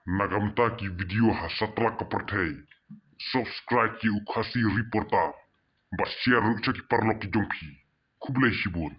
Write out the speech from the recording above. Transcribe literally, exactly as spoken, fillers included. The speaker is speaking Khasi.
Na ka bynta ki video ha satlak ka pyrthei, subscribe ïa u Khasi Reporter bad share ruh sha ki paralok ki jong phi. Khublei shibun.